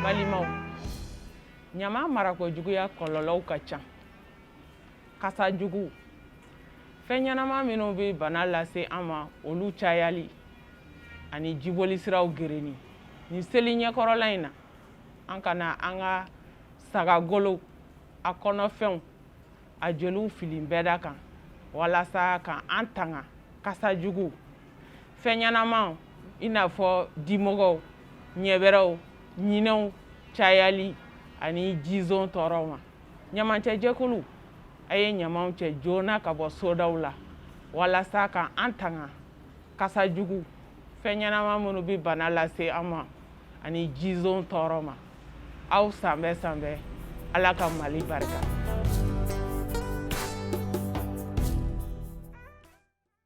Balimaw, ɲama marako juguya kɔlɔlɔw ka ca. Kasa jugu, fɛn ɲɛnama minnu bɛ bana lase an ma, olu cayali ani jiboli siraw gerenni. Nin seli ɲɛkɔrɔla in na, an kana an ka sagagolow, a kɔnɔfɛnw, a joliw fili bɛda kan walasa ka an tanga kasa jugu, fɛn ɲɛnamaw i n'a fɔ dimɔgɔw, ɲɛbɛrɛw, ɲinɛw cayali ani jizon tɔɔrɔ ma. Ɲamancɛjɛkulu, a ye ɲamaw cɛ joona ka bɔ sodaw la walasa ka an tanga kasa jugu, fɛn ɲɛnama minnu bɛ bana lase an ma ani jizon tɔɔrɔ ma. Aw sanbɛ sanbɛ, Ala ka Mali barika.